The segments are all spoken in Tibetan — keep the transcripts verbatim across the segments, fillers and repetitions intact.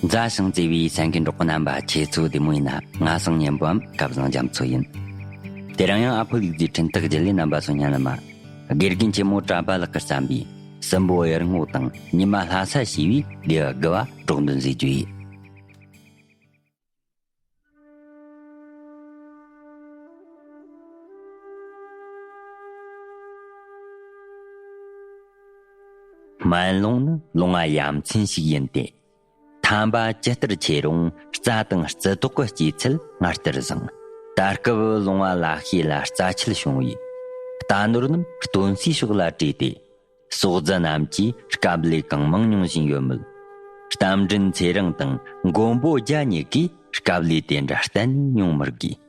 མཛའ་ཞིང་བརྩེ་བའི་གསན་མཁན་གྲོགས་པོ་རྣམ་པ། ཁྱེད་ཚོ་བདེ་མོ་ཡིན་ན། ང་སང་ཉན་པའམ་སྐལ་བཟང་རྒྱ་མཚོ་ཡིན། དེ་རིང་ཡང་ཨ་ཕོ་ལུག་རྫིའི་འཕྲིན་སྟེགས་བརྒྱུད་ལས་རྣམ་པ་ཚོ་སྙན་ལ་མ། དགེ་རྒན་ཆེན་མོ་གྲྭ་པ་ལགས་ཀྱིས་བརྩམས་པའི་སྲིན་པོ་གཡུ་རྔོག་དང་ཉི་མ་ལྷ་ས་ཞེས་པའི་ལེའུ་དགུ་བ་སྒྲོག་འདོན་མཛད་རྒྱུ་ཡིན། སྨན་ལུང་ནི་ལུང་བ་ཡ་མཚན་ཞིག་ཡིན་ཏེ། ཐན་པ་ཇི་ལྟར་ཆེ་རུང་རྩྭ་དང་རྩི་ཏོག་གི་སྐྱེ་ཚུལ་སྔར་ལྟར་བཟང་། ད་སྐབས་ལུང་བ་ལ་ཤས་ལ་རྩྭ་ཆུ་བྱུང་བས། རྟ་ནོར་རྣམས་སྟོན་སའི་ཕྱོགས་ལ་བྲོས་ཏེ། ཟོག་རྫི་རྣམས་ཀྱིས་སྐབས་ལས་གང་མང་མྱོང་བཞིན་ཡོད་མོད། རྟ་མགྲིན་ཚེ་རིང་དང་མགོན་པོ་རྒྱལ་གཉིས་ཀས་སྐབས་ལས་དེ་འདྲ་གཏན་ནས་མྱོང་མི་དགོས།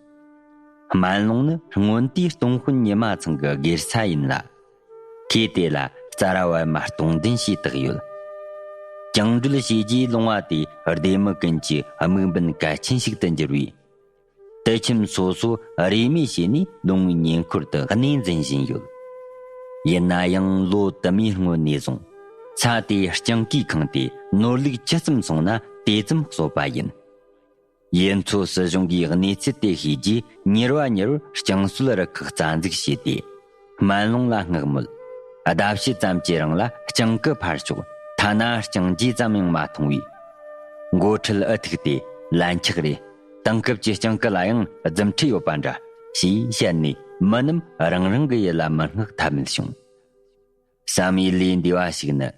སྨན་ལུང་ནི་སྔོན་དུས་སྟོང་དཔོན་ཉི་མ་ཚང་གི་སྒེར་ས་ཡིན་ལ། ཁོས་དེ་ལ་རྩ་ར་བར་མ་སྟོང་ལྡན་ཞེས་བཏགས་ཡོད། བཅིངས་འགྲོལ་བྱས་རྗེས་ལུང་བ་དེ་སྡེ་མི་ཀུན་གྱི་དམིགས་འབེན་གལ་ཆེན་ཞིག་ཏུ་གྱུར་བས། དུད་ཁྱིམ་སོ་སོ་རེས་མོས་བྱས་ནས་ལུང་བའི་ཉེ་འཁོར་དུ་གནས་འཛིན་བཞིན་ཡོད། ཡིན་ན་ཡང་ལོ་དུ་མའི་སྔོན་ནས་བཟུང་ས་དེ་སྤྱང་ཀིས་ཁེངས་ཏེ་ནོར་ལུག་ཇི་ཙམ་སོང་ན་དེ་ཙམ་གསོད་པ་ཡིན། ཡུལ་ཚོ་སྲིད་གཞུང་གིས་གནས་ཚུལ་དེ་ཤེས་རྗེས་མྱུར་བ་མྱུར་བར་སྤྱང་གསོད་རུ་ཁག་རྩ་འཛུགས་བྱས་ཏེ། སྨན་ལུང་ལ་མངགས་མོད། ཟླ་ཕྱེད་ཙམ་གྱི་རིང་ལ་སྤྱང་ཀི་ཕར་ཕྱོགས་ཐ་ན་སྤྱང་རྗེས་ཙམ་ཡང་མ་མཐོང་བས། མགོ་ཁྲིད་ཨུ་ཐུག་དེ་ལན་ཆགས་རེད། དེང་སྐབས་ཀྱི་སྤྱང་ཀི་ལ་ཡང་རྫུ་འཕྲུལ་ཡོད་པ་འདྲ་ཞེས་བཤད་ནས་མི་རྣམས་རང་རང་གི་ཡུལ་ལ་མི་མངགས་ཐབས་མེད་བྱུང་། བསམ་ཡུལ་ལས་འདས་པ་ཞིག་ནི།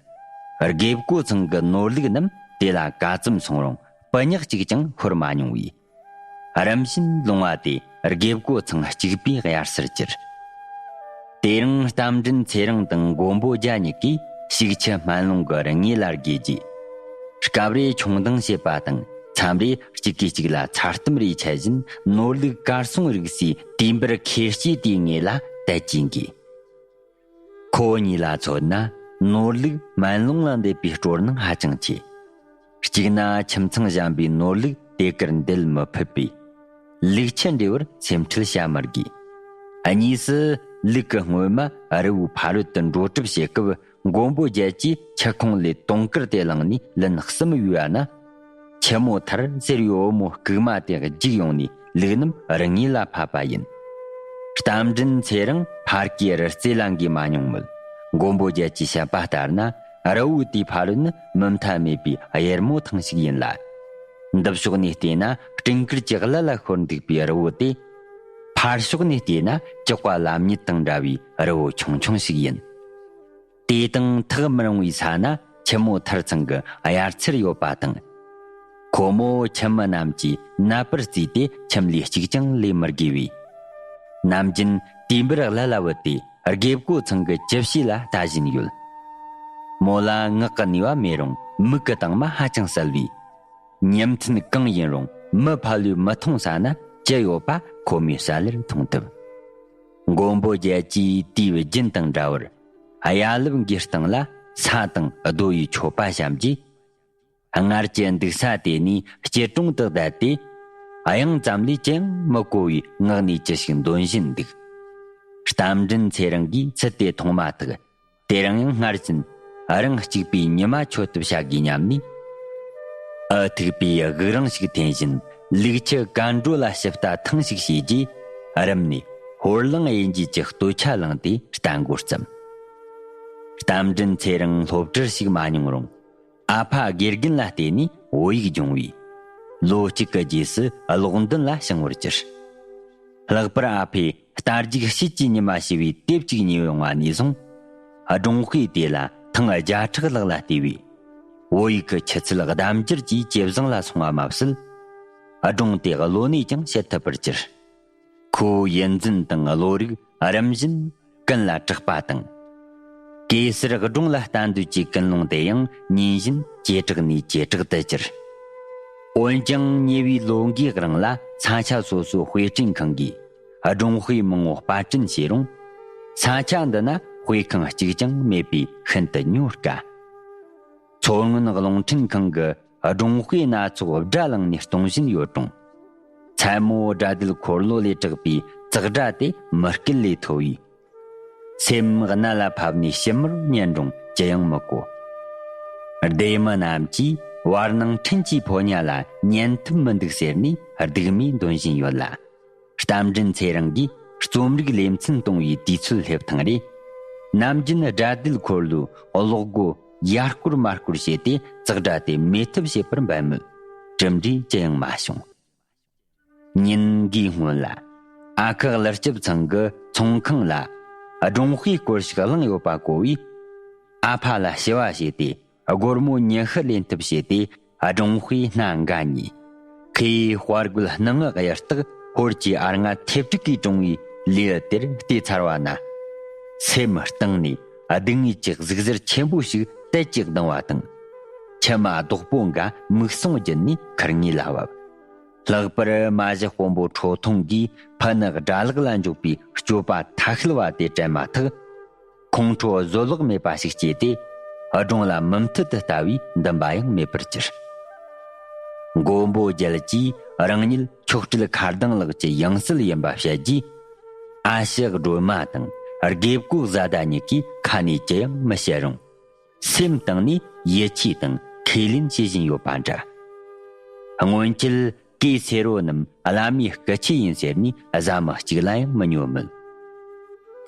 དགེ་བསྐོས་ཚང་གི་ནོར་ལུག་རྣམས་དེ་ལ་ག་ཙམ་སོང་རུང་སྤུ་ཉག་གཅིག་ཀྱང་ཤོར་མ་མྱོང་བས། རིམ་བཞིན་ལུང་བ་དེ་དགེ་བསྐོས་ཚང་གཅིག་པུས་གཡར་སར་གྱུར། དེ་རིང་རྟ་མགྲིན་ཚེ་རིང་དང་མགོན་པོ་རྒྱལ་གཉིས་ཀས་ཞིག་ཆུ་སྨན་ལུང་གི་རི་ངོས་ལ་བརྒལ་རྗེས། སྐབས་རེ་མཆོང་ལྡིང་བྱེད་པ་དང་མཚམས་རེ་གཅིག་གིས་གཅིག་ལ་ཚ་གཏམ་རེ་འཆད་བཞིན་ནོར་ལུག་གར་སོང་རིག་སའི་དུས་འབུར་ཁེར་སྐྱེས་དེའི་ངོས་ལ་དལ་གྱིས་འགོས། ཁོ་གཉིས་ལ་མཚོན་ན་ནོར་ལུག་སྨན་ལུང་ལ་འདེབས་པའི་སྤྲོ་སྣང་ཧ་ཅང་ཆེ། གཅིག་ན་ཁྱིམ་ཚང་གཞན་པའི་ནོར་ལུག་དེ་གར་འདེད་མི་ཕོད་པས། ལུག་ཁྱུ་འདྲེས་པར་སེམས་ཁྲལ་བྱ་མི་དགོས། གཉིས་སུ་ལུག་གི་སྔོན་མ་རི་བོའི་ཕ་རོལ་དུ་འགྲོ་གྲབས་བྱེད་སྐབས་མགོན་པོ་རྒྱལ་གྱིས་ཆུ་ཁུང་ལས་དུང་དཀར་དེ་བླངས་ནས་ལན་གསུམ་གཡོས་པ་ན། ཆུ་མོ་ཐར་ཟེར་བའི་བུ་མོ་ལྐུགས་མ་དེ་རྒྱུག་ཡོང་ནས་ལུག་རྣམས་རི་ངོས་ལ་ཕབ་པ་ཡིན། རྟ་མགྲིན་ཚེ་རིང་ཕ་རྒྱལ་རི་རྩེ་ལ་འགོས་མ་མྱོང་མོད། མགོན་པོ་རྒྱལ་གྱིས་བཤད་པ་ལྟར་ན་རི་བོ་དེའི་ཕ་རོལ་ནི་མུ་མཐའ་མེད་པའི་གཡེར་མོ་ཐང་ཞིག་ཡིན་ལ། འདི་ཕྱོགས་ནས་བལྟས་ན་སྤྲིན་དཀར་གྱི་ཀླད་ལ་ཤོར་འདུག་པའི་རི་བོ་དེ། ཕར་ཕྱོགས་ནས་བལྟས་ན་ཇག་པ་ལམ་ཉིད་དང་འདྲ་བའི་རི་བོ་ཆུང་ཆུང་ཞིག་ཡིན། དེ་དང་ཐག་མི་རིང་བའི་ས་ན་ཆུ་མོ་ཐར་ཚང་གི་གཡར་ཚར་ཡོད་པ་དང་། ཁོ་མོ་ཁྱིམ་མི་རྣམས་ཀྱིས་ནད་པར་བརྩིས་ཏེ་ཁྱིམ་ལས་གཅིག་ཀྱང་ལས་མི་དགོས་པས། ནམ་རྒྱུན་དུས་འབུར་ཀླད་ལ་བུད་དེ་དགེ་བསྐོས་ཚང་གི་ཅི་བྱས་ལ་ལྟ་བཞིན་ཡོད། མོ་ལ་ངག་གི་ནུས་པ་མེད་རུང་མིག་གི་དྭངས་མ་ཧ་ཅང་གསལ་བས། ཉིན་མཚན་གང་ཡིན་རུང་མི་ཕལ་བས་མི་མཐོང་ས་ན་ཅི་ཡོད་པ་ཁོ་མོས་གསལ་ལེར་མཐོང་ཐུབ། མགོན་པོ་རྒྱལ་གྱིས་དུས་རྒྱུན་དང་འདྲ་བར་གཡའ་ལབ་འགོས་སྟངས་ལ་ས་དང་རྡོ་ཡི་མཆོད་པ་བཤམས་རྗེས། སྔར་གྱི་འདུག་ས་དེ་ནས་སྐྱིལ་ཀྲུང་དུ་བསྡད་དེ། དབྱངས་ཙམ་ལས་ཅི་ཡང་མི་གོ་བའི་ངག་ནས་ཅི་ཞིག་འདོན་བཞིན་འདུག། རྟ་མགྲིན་ཚེ་རིང་གིས་ཚུལ་དེ་མཐོང་མ་ཐག་དེ་རིང་ཡང་སྔར་བཞིན་རང་གཅིག་པུས་ཉི་མ་མཆོད་དུ་བྱ་དགོས་སྙམ་ནས། ཨུ་ཐུག་པའི་དབུགས་རིང་ཞིག་འཐེན་བཞིན་ལུག་ཁྱུ་གར་འགྲོ་ལ་ཞིབ་ལྟ་ཐེངས་ཤིག་བྱས་རྗེས། རིམ་ནས་ཧོར་གླིང་དབྱེ་འབྱེད་ཀྱི་སྟོད་ཆ་བླངས་ཏེ་རྟ་མགོ་བརྩམས། རྟ་མགྲིན་ཚེ་རིང་སློབ་གྲྭར་ཞུགས་མ་མྱོང་རུང་། ཨ་ཕ་དགེ་རྒན་ལ་བརྟེན་ནས་བོད་ཡིག་སྦྱོང་བས། ལོ་གཅིག་གི་རྗེས་སུ་སློབ་འདོན་ལ་བྱང་བར་གྱུར། ལྷག་པར་ཨ་ཕས་རྟ་རྒྱུག་དཔྱིད་ཀྱི་ཉི་མ་ཞེས་པའི་དེབ་ཅིག་ཉོས་ཡོང་བ་ནས་བཟུང་། སྒྲུང་དཔེ་དེ་ལ་ཐེངས་བརྒྱ་ཕྲག་ལྷག་ལ་བལྟས་པས། བོད་ཡིག་གི་ཆུ་ཚད་གདམས་འགྱུར་གྱིས་ཇེ་བཟང་ལ་སོང་བ་མ་ཟད། སྒྲུང་དེ་བློ་ནས་ཀྱང་བཤད་ཐུབ་པར་གྱུར། ཁོའི་ཡིད་འཛིན་དང་བློ་རིག་རིམ་བཞིན་ཀུན་ལ་གྲགས་པ་དང་། གེ་སར་སྒྲུང་ལ་ལྟ་འདོད་ཀྱི་ཀུན་སློང་དེ་ཡང་ཉིན་བཞིན་ཇེ་དྲག་ནས་ཇེ་དྲག་ཏུ་གྱུར། འོན་ཀྱང་ཉེ་བའི་ལོ་འགའི་རིང་ལ་ས་ཆ་སོ་སོའི་དཔེ་སྐྲུན་ཁང་གིས་སྒྲུང་དཔེ་མང་བོ་པར་སྐྲུན་བྱས་རུང་། ས་ཆ་འདི་ན་དཔེ་ཁང་གཅིག་ཀྱང་མེད་པས་ཤིན་ཏུ་ཉོ་དཀའ། མཚོ་སྔོན་རླུང་འཕྲིན་ཁང་གི་སྒྲུང་དཔེ་སྣ་ཚོགས་སྒྲ་བླངས་ནས་གཏོང་བཞིན་ཡོད་རུང་། མཚན་མོ་སྒྲ་སྡུད་འཁོར་ལོ་ལས་གྲགས་པའི་ཙག་སྒྲ་དེ་མི་སྐད་ལས་མཐོ་བས། སེམས་གནད་ལ་ཕབ་ནས་ཞིབ་མོར་ཉན་རུང་ཅི་ཡང་མི་གོ། སྡེ་མི་རྣམས་ཀྱིས་ བར་སྣང་ཕྲན་གྱི་ཕོ་ཉ་ལ་ཉན་ཐུབ་མི་འདུག་ཟེར་ནས་སྡིགས་མོས་འདོན་བཞིན་ཡོད་ལ། རྟ་མགྲིན་ཚེ་རིང་གིས་རྩོམ་རིག་ལེ་ཚན་གཏོང་བའི་དུས་ཚོད་སླེབས་ཐེངས་རེ། ནམ་རྒྱུན་དགྲ་སྡེ་འཁོར་ལོའི་གློག་སྒོ་ཡར་སྐོར་མར་སྐོར་བྱས་ཏེ་ཙག་སྒྲ་དེ་མེད་ཐབས་བྱེད་པར་འབད་མོད་གྲུབ་འབྲས་ཅི་ཡང་མ་བྱུང་། ཉིན་འགའི་སྔོན་ལ། ཨ་ཁུ་ཀླུ་སྐྱིབ་ཚང་གི་ཚོང་ཁང་ལ་སྒྲུང་དཔེའི་སྐོར་ཞིག་བླངས་ཡོད་པ་གོ་བས། ཨ་ཕ་ལ་ཞུ་བ་བྱས་ཏེ། སྒོར་མོ་ཉི་ཤུ་ལེན་ཐབས་བྱས་ཏེ། སྒྲུང་དཔེ་སྣ་འགའ་ཉོས། ཁོས་དཔའ་རྒོད་སྣང་ངུ་གཡུ་སྟག་ཧོར་གྱི་ཨ་ང་ཐེབས་དྲུག་གིས་བཀྲོངས་པའི་ལེའུ་དེར་བལྟས་ཚར་བ་ན། སེམས་གཏིང་ནས་སྡུག་བསྔལ་གྱི་ཟུག་གཟེར་ཆེན་པོ་ཞིག་དལ་གྱིས་ལྡང་བ་དང་། མཆི་མ་རྡོག་པོ་འགའ་མིག་ཟུང་བརྒྱུད་ནས་ཁུར་ངེས་ལ་བབས། ལྷག་པར་མ་གཞི་དཔོན་པོ་ཁྲོ་ཐུང་གིས་ཕུ་ནུ་དགྲ་ལག་ལ་འཇོག་པའི་སྤྱོད་པ་ཐ་ཤལ་བ་དེ་དྲན་མ་ཐག་ཁོང་ཁྲོ་བཟོད་གླགས་མེད་པ་ཞིག་སྐྱེས་ཏེ། སྒྲུང་ལ་མུ་མཐུད་དུ་ལྟ་བའི་འདུན་པ་ཡང་མེད་པར་གྱུར། མགོན་པོ་རྒྱལ་གྱིས་རང་ཉིད་མཆོག་སྤྲུལ་མཁར་ལྡིང་ལགས་ཀྱི་ཡང་སྲིད་ཡིན་པ་བཤད་རྗེས། ཨ་ཞེ་སྒྲོལ་མ་དང་དགེ་བསྐོས་བཟའ་ཟླ་གཉིས་ཀྱིས་ཁ་ནས་ཅི་ཡང་མི་བཤད་རུང་། སེམས་གཏིང་ནས་ཡིད་ཆེས་དང་ཁས་ལེན་བྱེད་བཞིན་ཡོད་པ་འདྲ། སྔོན་ཆད་གོས་སེར་པོ་རྣམས་བླ་མའི་སྐུ་མཆེད་ཡིན་ཟེར་ནས་གཟའ་མི་གཅིག་ལ་ཡང་མི་ཉོ་མོད།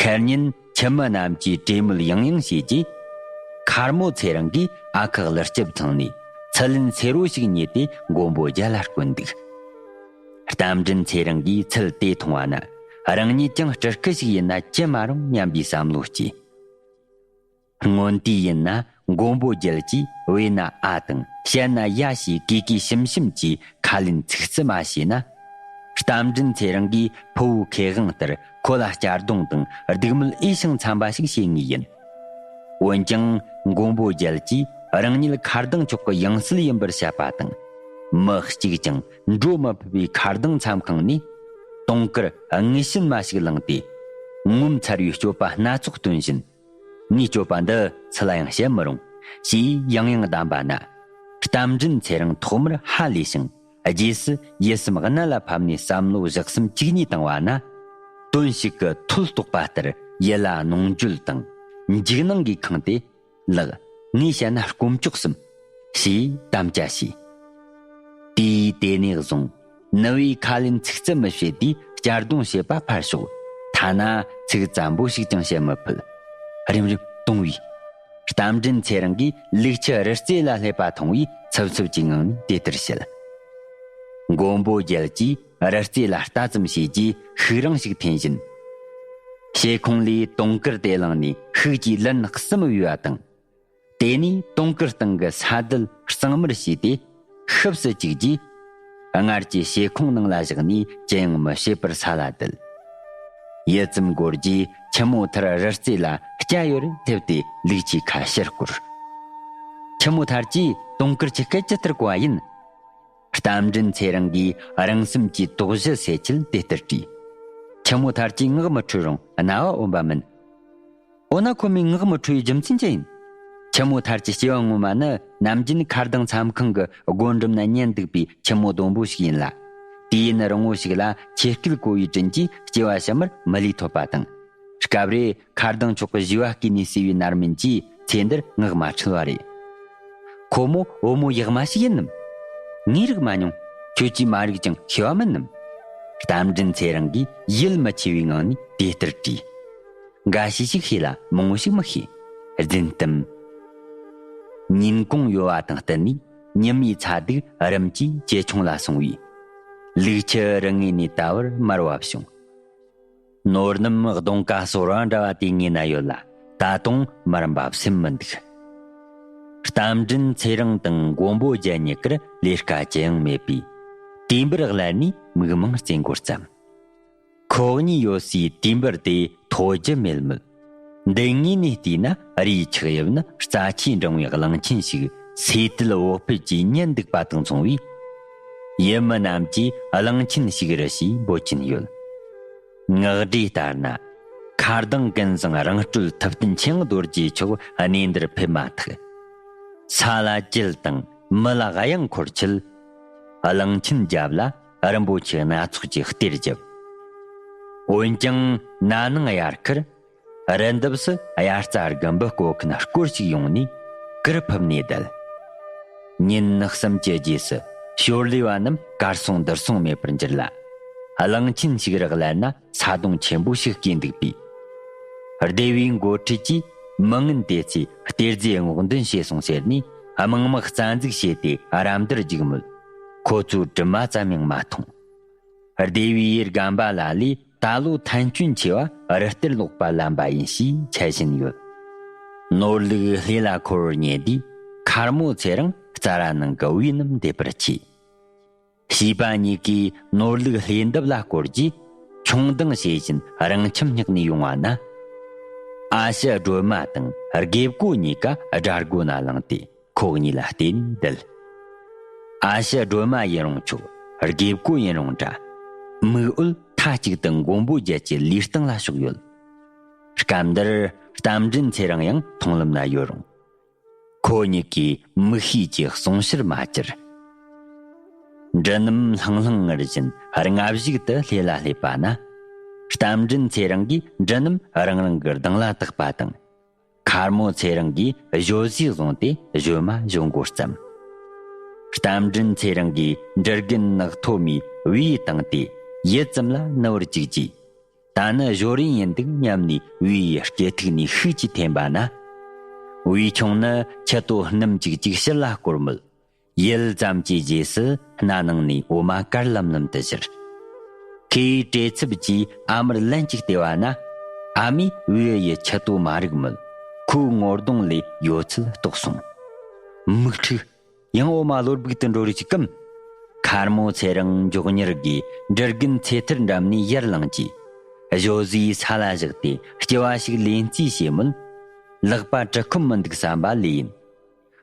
ཁེར་ཉིན་ཁྱིམ་མི་རྣམས་ཀྱིས་གྲོས་མོལ་ཡང་ཡང་བྱས་རྗེས། མཁར་མོ་ཚེ་རིང་གིས་ཨ་ཁུ་ཀླུ་སྐྱིབ་ཚང་ནས་ཚུལ་ལེན་སེར་པོ་ཞིག་རྙེད་དེ་མགོན་པོ་རྒྱལ་ལ་བསྐོན་འདུག་རྟ་མགྲིན་ཚེ་རིང་གིས་ཚུལ་དེ་མཐོང་བ་ན། རང་ཉིད་ཀྱང་སྤྲུལ་སྐུ་ཞིག་ཡིན་ན་ཅི་མ་རུང་སྙམ་པའི་བསམ་བློ་སྐྱེས། སྔོན་དུས་ཡིན་ན་མགོན་པོ་རྒྱལ་གྱིས་བོས་ན་ཨ་དང་བཤད་ན་ཡ་ཞེས་གུས་གུས་ཞུམ་ཞུམ་གྱིས་ཁ་ལེན་ཚིག་རྩི་མ་བྱས་ན། རྟ་མགྲིན་ཚེ་རིང་གིས་ཕུ་བོའི་ཁེ་དབང་ལྟར་ཁོ་ལ་གཅར་རྡུང་དང་སྡིགས་དམོད་འོས་ཤིང་འཚམ་པ་ཞིག་བྱེད་ངེས་ཡིན། འོན་ཀྱང་མགོན་པོ་རྒྱལ་གྱིས་རང་ཉིད་མཁར་ལྡིང་མཆོག་གི་ཡང་སྲིད་ཡིན་པར་བཤད་པ་དང་། མི་གཅིག་ཀྱང་འགྲོ་མི་ཕོད་པའི་མཁར་ལྡིང་མཚམས་ཁང་ནས་དུང་དཀར་དངོས་བཤད་མ་ཞིག་བླངས་ཏེ། ངོ་མཚར་བའི་སྤྱོད་པ་སྣ་ཚོགས་སྟོན་བཞིན། ངའི་སྤྱོད་པ་འདི་སུ་ལ་ཡང་བཤད་མི་རུང་། ཞེས་ཡང་ཡང་གདམས་པ་ན། རྟ་མགྲིན་ཚེ་རིང་ཐོག་མར་ཧ་ལས་ཤིང་། རྗེས་སུ་ཡིད་སེམས་གནད་ལ་ཕབ་ནས་བསམ་བློ་བཞག་སེམས་གཅིག་ཉིད་བཏང་བ་ན། དོན་ཞིག་གི་མཐོལ་གཏོགས་པ་ལྟར་ཡིད་ལ་གནོང་འགྱོད་དང་། འཇིགས་སྣང་གིས་ཁེངས་ཏེ། ལགས། ངས་བཤད་ན་དཀོན་མཆོག་གསུམ། ཞེས་དམ་བཅའ་བྱས། དུས་དེ་ནས་བཟུང་ནུ་བོས་ཁ་ལེན་ཚིག་རྩི་མི་བྱེད་དུས་གཅར་རྡུང་བྱེད་པ་ཕར་ཞོག་ཐ་ན་ཚིག་ཙམ་པོ་ཞིག་ཀྱང་བཤད་མི་ཕོད། རིམ་རིམ་དུང་བས། རྟ་མགྲིན་ཚེ་རིང་གིས་ལུག་ཁྱུ་རི་རྩེ་ལ་སླེབས་པ་མཐོང་བས་འཚུབ་འཚུབ་ཀྱི་ངང་ནས་དེ་ལྟར་བཤད། མགོན་པོ་རྒྱལ་གྱིས་རི་རྩེ་ལ་ལྟ་ཙམ་བྱས་རྗེས་ཤུག་རིང་ཞིག་འཐེན་བཞིན། ཕྱེ་ཁུང་ལས་དུང་དཀར་དེ་བླངས་ནས་ཤུགས་ཀྱིས་ལན་གསུམ་དབུས་པ་དང་། དེ་ནས་དུང་དཀར་སྟེང་གི་ས་རྡུལ་གཙང་མར་བྱས་ཏེ་ཤུབས་སུ་བཅུག་རྗེས། སྔར་གྱི་ཕྱེ་ཁུང་ནང་ལ་བཞག་ནས་ཅི་ཡང་མི་བྱེད་པར་ས་ལ་བསྡད། ཡུད་ཙམ་འགོར་རྗེས་ཁྱི་མོ་ཐར་རི་རྩེ་ལ་སྐྱ་ཡོར་སླེབས་ཏེ་ལུག་ཁྱུའི་ཁ་ཕྱིར་བསྐོར། ཁྱི་མོ་ཐར་གྱིས་དུང་དཀར་ཁྱི་སྐད་ཇི་ལྟར་གོ་བ་ཡིན། རྟ་མགྲིན་ཚེ་རིང་གིས་རང་སེམས་ཀྱི་དོགས་གཞི་སེལ་ཆེད་དེ་ལྟར་དྲིས། ཁྱི་མོ་ཐར་གྱིས་ངག་མི་འཁྲུལ་རུང་རྣ་བ་འོན་པ་མིན། འོ་ན་ཁོ་མོས་ངག་མི་འཁྲུལ་བའི་རྒྱུ་མཚན་ཅི་ཡིན། ཁྱི་མོ་ཐར་གྱི་སྐྱེ་བ་སྔོན་མ་ནི་ནམ་རྒྱུན་མཁར་ལྡིང་མཚམས་ཁང་གི་སྒོ་འགྲམ་ན་ཉལ་འདུག་པའི་ཁྱི་མོ་ལྡོམ་པོ་ཞིག་ཡིན་ལ། དུས་ཡུན་རིང་བོ་ཞིག་ལ་ཆེ་སྐྱེས་ཀོ་བའི་དྲིན་གྱིས་སྐྱེ་བ་ཕྱི་མར་མི་ལུས་ཐོབ་པ་དང་། སྐབས་རེ་མཁར་ལྡིང་མཆོག་གི་བཞུ་བ་བརྐུས་ནས་བསུས་པའི་རྣམ་སྨིན་གྱིས་ཚེ་འདིར་ངག་མ་འཁྲུལ་བ་རེད། ཁོ་མོ་བུ་མོ་ཡག་མ་ཞིག་ཡིན་ནམ། ངས་རིག་མ་མྱོང་། ཁྱོད་ཀྱིས་མ་རིག་ཅིང་ཤེས་པ་མིན་ནམ། རྟ་མགྲིན་ཚེ་རིང་གིས་ཡིད་མི་ཆེས་པའི་ངང་ནས་དེ་ལྟར་དྲིས། འགའ་ཞིག་ཤིག་ཤེས་ལ་མང་བོ་ཞིག་མི་ཤེས། རྫུན་གཏམ། ཉིན་གུང་ཡོལ་བ་དང་བསྟུན་ནས་ཉི་མའི་ཚ་གདུག་རིམ་གྱིས་ཇེ་ཆུང་ལ་སོང་བས། ལུག་ཁྱུ་རི་ངོས་ནས་ད་བར་དམར་བ་བྱུང་། ནོར་རྣམས་གདོང་ཀ་སོ་ར་འདྲ་བ་དེ་ངོས་ན་ཡོད་ལ། ད་དུང་མར་འབབ་སེམས་མི་འདུག་རྟ་མགྲིན་ཚེ་རིང་དང་མགོན་པོ་རྒྱལ་གཉིས་ཀར་ལས་ཀ་ཅི་ཡང་མེད་པས། དུས་འབུར་བརླན་ནས་མིག་མང་རྩེ་འགོར་བརྩམས། ཁོ་གཉིས་ཡོད་སའི་དུས་འབུར་དེ་མཐོ་རྒྱུ་མེད་མོད། མདུན་ངོས་ནས་བལྟས་ན་རིའི་ཆགས་དབྱིབས་ནི་རྩ་ཆེའི་འབྲིང་བའི་གླང་ཆེན་ཞིག་སོས་དལ་འོག་ཕུད་ཀྱིས་ཉལ་འདུག་པ་དང་མཚུངས་པས། ཡུལ་མི་རྣམས་ཀྱིས་གླང་ཆེན་ཞིག་རི་ཞེས་འབོད་ཀྱིན་ཡོད། ངག་སྒྲས་ལྟར་ན། མཁར་ལྡིང་ཀུན་བཟང་རང་སྤྲུལ་ཐུབ་བསྟན་ཆེན་རྡོ་རྗེ་མཆོག་གནས་འདིར་ཕེབས་མ་ཐག་ས་ལ་བཅུད་དང་མི་ལ་གཡང་འཁོར་ཆེད། གླང་ཆེན་རྒྱབ་ལ་རིན་པོ་ཆེ་སྣ་ཚོགས་ཀྱི་གཏེར་བརྒྱབ། འོན་ཀྱང་ན་ནིང་དབྱར་ཁར། རི་འདབས་སུ་དབྱར་རྩྭ་དགུན་འབུ་བརྐོ་མཁན་སྐོར་ཞིག་ཡོང་ནས་གུར་ཕུབ་ནས་བསྡད། ཉིན་གསུམ་གྱི་རྗེས་སུ་ཞོར་ལས་པ་རྣམས་གར་སོང་འདིར་སོང་མེད་པར་འགྱུར་ལ། གླང་ཆེན་ཞིག་རག་ལས་ན་ས་དོང་ཆེན་པོ་ཞིག་སྐྱེས་འདུག་པས། སྡེ་བའི་འགོ་ཁྲིད་ཀྱིས་མི་ངན་དེ་ཚོས་གཏེར་རྫས་སྔོག་འདོན་བྱས་སོང་ཟེར་ནས་དམངས་དམག་རྩ་འཛུགས་བྱས་ཏེ་ར་མདར་བརྒྱུགས་མོད། ཁོ་ཚོའི་གྲིབ་མ་ཙམ་ཡང་མ་མཐོང་། སྡེ་བའི་རྒན་པ་ལ་ལས་ད་ལོ་ཐན་སྐྱོན་ཆེ་བ་རི་གཏེར་ལོག་པ་ལམ་པ་ཡིན་ཞེས་འཆད་བཞིན་ཡོད། ནོར་ལུག་ལྷས་ལ་འཁོར་བར་ཉེ་དུས་མཁར་མོ་ཚེ་རིང་རྩྭ་ར་ནང་གི་བུའི་རྣམས་འདེད་པར་བྱས། བྱིས་པ་གཉིས་ཀས་ནོར་ལུག་ལྷས་འདབས་ལ་བསྐོར་རྗེས་མཆོང་ལྡིང་བྱེད་བཞིན་རང་ཁྱིམ་སྙེག་ནས་ཡོང་བ་ན། ཨ་ཞེ་སྒྲོལ་མ་དང་དགེ་བསྐོས་གཉིས་ཀ་དགྲ་སྒོ་ན་ལངས་ཏེ། ཁོ་གཉིས་ལ་བལྟས་ནས་བསྡད། ཨ་ཞེ་སྒྲོལ་མ་ཡིན་རུང་ཆོག་དགེ་བསྐོས་ཡིན་རུང་འདྲ། མིག་འོད་མཐའ་གཅིག་ཏུ་མགོན་པོ་རྒྱལ་གྱི་ལུས་སྟེང་ལ་ཕྱོགས་ཡོད། སྐབས་འདིར་རྟ་མགྲིན་ཚེ་རིང་ཡང་མཐོང་ལམ་ན་ཡོད་རུང་། ཁོ་གཉིས་ཀས་མིག་ཤེས་ཀྱི་གསུང་ཕྱིར་མ་གྱུར། འབྲུ་རྣམས་ལྷང་ལྷང་ངུར་བཞིན་རྔ་བཞུགས་དུ་ལྷས་ལ་སླེབས་པ་ན། རྟ་མགྲིན་ཚེ་རིང་གིས་འབྲུ་རྣམས་རང་རང་གི་གདིང་ལ་བཏགས་པ་དང་། མཁར་མོ་ཚེ་རིང་གིས་གཞོ་ཟས་བཟུང་སྟེ་གཞོན་མ་གཞོན་མགོ་བརྩམས། རྟ་མགྲིན་ཚེ་རིང་གིས་འབྲུ་རྒན་ནག་ཐོ་མའི་བུའི་བཏང་སྟེ་ཡིད་ཙམ་ལ་ནུ་བར་བཅུག་རྗེས། ད་ནི་གཞོ་རིན་ཡིན་འདུག་སྙམ་ནས་བུའི་སྐེ་ཐིག་ནས་ཤུགས་ཀྱིས་འཐེན་པ་ན། བུའི་ཁྱུང་ནི་ཁྱི་ཏོ་སྣུམ་ཅིག་ཅིག་ཕྱིར་ལ་བསྐོར་མོད། ཡུད་ཙམ་གྱི་རྗེས་སུ་སྣ་ནང་ནས་འོ་མ་དཀར་ལམ་ལམ་དུ་བཞུར། ཁོས་བྲེལ་འཚུབ་ཀྱིས་ཨ་མར་ལན་ཅིག་བལྟས་པ་ན། ཨ་མས་བུ་ཡི་ཁྱི་ཏོ་མ་རིག་མོད། ཁོའི་ངོ་གདོང་ལས་ཡོད་ཚད་རྟོགས་སོང་། མིག་འཁྲུགས། ཡང་འོ་མ་གློ་སྦུག་ཏུ་འགྲོ་རིགས་ཀྱི་སྐམ། མཁར་མོ་ཚེ་རིང་མགྱོགས་མྱུར་གྱིས་འབྲུ་རྒན་ཚེ་ཐར་འགྲམ་ནས་ཡར་ལངས་ཀྱིས། གཞོ་ཟས་ས་ལ་བཞག་སྟེ་སྐྱུ་བ་ཞིག་ལེན་རྩིས་བྱས་མོད། ལག་པ་གྲུ་ཁུམ་མི་འདུག་བསམ་པ་ལོས་ཡིན།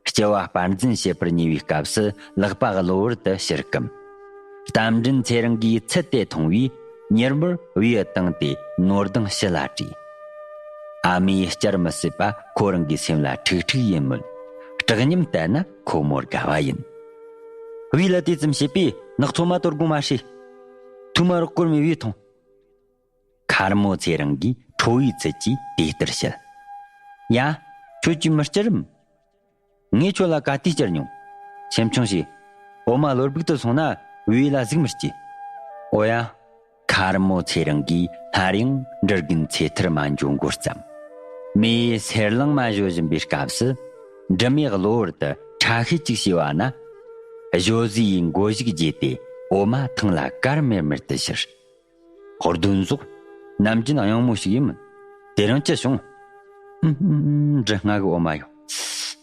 སྐྱུ་བ་སྤར་འཛིན་བྱེད་པར་ཉེ་བའི་སྐབས་སུ་ལག་པ་གློ་བུར་དུ་ཕྱིར་བསྐུམ། རྟ་མགྲིན་ཚེ་རིང་གིས་ཚུལ་དེ་མཐོང་བས་མྱུར་མོར་བུའི་སྟེང་དེ་ནོར་ལྡང་ཕྱི་ལ་བྲིས། ཨ་མས་བསྐྱར་མི་སྲིད་པ་ཁོ་རང་གི་སེམས་ལ་ཁྲིག་ཁྲིག་ཡིན་མོད། སྐྲག་སྙོམས་བལྟས་ན་ཁོ་མོར་དགའ་བ་ཡིན། བུ་ལ་དེ་ཙམ་བྱས་པས་ནག་ཚོ་མ་དོར་དགོངས་མ་ཧྲི། ཐུགས་མ་རོགས་སྐོར་མི་བུས་མཐོང་། མཁར་མོ་ཚེ་རིང་གིས་ཁྲོ་བོའི་ཚུལ་གྱིས་དེ་ལྟར་བཤད། ཡ། ཁྱོད་ཀྱིས་མི་སྐྱུར་རམ། ངས་ཁྱོད་ལ་ག་དུས་སྐྱུར་མྱོང་། སེམས་ཆུང་བྱོས། འོ་མ་གློ་སྦུག་ཏུ་སོང་ན་བུའི་ལ་གཟིགས་མི་སྐྱེ། འོ་ཡ། མཁར་མོ་ཚེ་རིང་གིས་སླར་ཡང་འབྲུ་རྒན་ཚེ་ཐར་མ་འགྱོ་འགོ་བརྩམས། མེའི་སེར་ལངས་མ་བཞོ་བཞིན་པའི་སྐབས་སུ། འབྲུ་མས་གློ་བུར་དུ་ཁྲ་ཤེད་ཅིག་བྱས་པ་ན། གཞོ་ཟས་ཡི་མགོ་གཞུག་བརྗེས་ཏེ་འོ་མ་ཐང་ལ་གར་མེར་མེར་དུ་བཞུར། ཧོར་གདོན་ཟོག་ནམ་རྒྱུན་གཡང་མོ་ཞིག་ཡིན་མོད། དེ་རིང་ཅི་བྱུང་། ཨུམ་ཨུམ་ཨུམ། འབྲུ་ལྔ་གི་འོ་མ་ཡོད།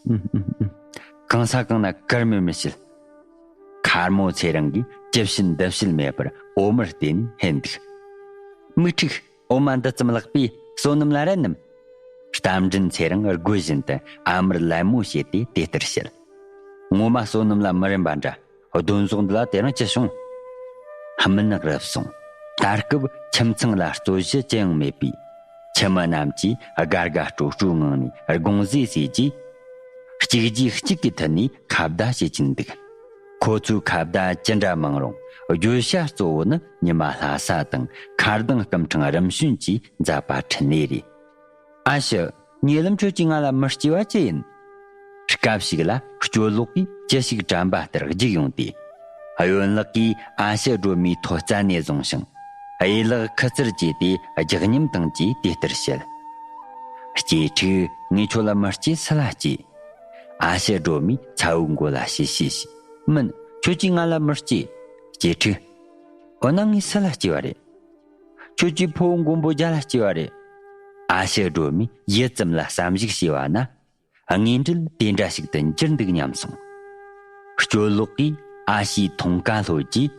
ཨུམ་ཨུམ་ཨུམ། གང་ས་གང་ན་གར་མེར་མེར་བྱེད། མཁར་མོ་ཚེ་རིང་གིས་ཅི་བྱེད་འདི་བྱེད་མེད་པར་འོ་མར་བལྟས་ནས་ཧེན་འདུག། མིག་འཁྲུགས། འོ་མ་འདི་ཙམ་ལགས་པས་བསོད་ནམས་ལ་རེ་ནམ། རྟ་མགྲིན་ཚེ་རིང་དགོད་བཞིན་དུ་ཨ་མར་ལད་མོ་བྱས་ཏེ་དེ་ལྟར་བཤད། ངོ་མ་བསོད་ནམས་ལ་མི་རན་པ་འདྲ། གདོན་ཟོག་འདི་ལ་དེ་རིང་ཅི་བྱུང་། སྨིན་རབ་སོང་། ད་སྐབས་ཁྱིམ་ཚང་ལ་རྩོད་གཞི་ཅི་ཡང་མེད་པས། ཁྱིམ་མི་རྣམས་ཀྱིས་དགའ་དགའ་སྤྲོ་སྤྲོའི་ངང་ནས་དགོང་ཟས་ཟོས་རྗེས། གཅིག་རྗེས་གཅིག་གི་མཐུད་ནས་ཁ་བརྡ་བྱེད་ཀྱིན་འདུག། ཁོ་ཚོའི་ཁ་བརྡ་ཅི་འདྲ་མང་རུང་བརྗོད་བྱ་གཙོ་བོ་ནི་ཉི་མ་ལྷ་ས་དང་མཁར་གདོང་སྐུ་ཕྲེང་རིམ་བྱོན་གྱིས་མཛད་པ་འཕྲིན་ལས་རེད། ཨ་ཞེ། ཉེ་ལམ་ཁྱོད་ཀྱིས་ང་ལ་མི་སྐྱེ་བ་ཅི་ཡིན། སྐབས་ཤིག་ལ་སྐྱོ་ལོག་གིས་ཅི་ཞིག་དྲན་པ་ལྟར་རྒྱུག་ཡོང་སྟེ། གཡོན་ལག་གིས་ཨ་ཞེ་སྒྲོལ་མའི་ཐོད་རྩ་ནས་བཟུང་ཞིང་། གཡས་ལག་ཁུ་ཚུར་བཅས་ཏེ་རྒྱག་སྙམ་དང་བཅས་དེ་ལྟར་བཤད། སྐྱེས་ཕྲུག། ངས་ཁྱོད་ལ་མི་སྐྱེ་སུ་ལ་སྐྱེ། ཨ་ཞེ་སྒྲོལ་མས་ཚ་བོའི་མགོ་ལ་ཞི་ཞི་བྱས། མིན། ཁྱོད་ཀྱིས་ང་ལ་མི་སྐྱེ། སྐྱེས་ཕྲུག། འོ་ན་ངས་སུ་ལ་སྐྱེ་བ་རེད། ཁྱོད་ཀྱིས་ཕུ་བོ་མགོན་པོ་རྒྱལ་ལ་སྐྱེ་བ་རེད། ཨ་ཞེ་སྒྲོལ་མས་ཡུད་ཙམ་ལ་བསམ་གཞིག་བྱས་པ་ན། དངོས་འབྲེལ་དེ་འདྲ་ཞིག་ཏུ་འགྱུར་འདུག་སྙམ་སོང་། སྐྱོ་ལོག་གིས་ཨ་ཞེའི་མཐོང་ཀ་ལྷོད་ཀྱིས།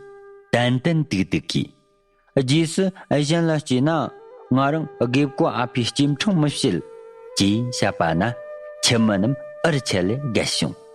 ཏན་ཏན་ཏིག་ཏིག་གིས། རྗེས་སུ་གཞན་ལ་སྐྱེས་ན། ང་རང་དགེ་བསྐོས་ཨ་ཕའི་སྐྱེ་ཕྲེང་མི་བྱེད། ཅེས་བཤད་པ་ན། ཁྱིམ་མི་རྣམས་འུར་ཆད་ལས་བརྒལ་བྱུང་།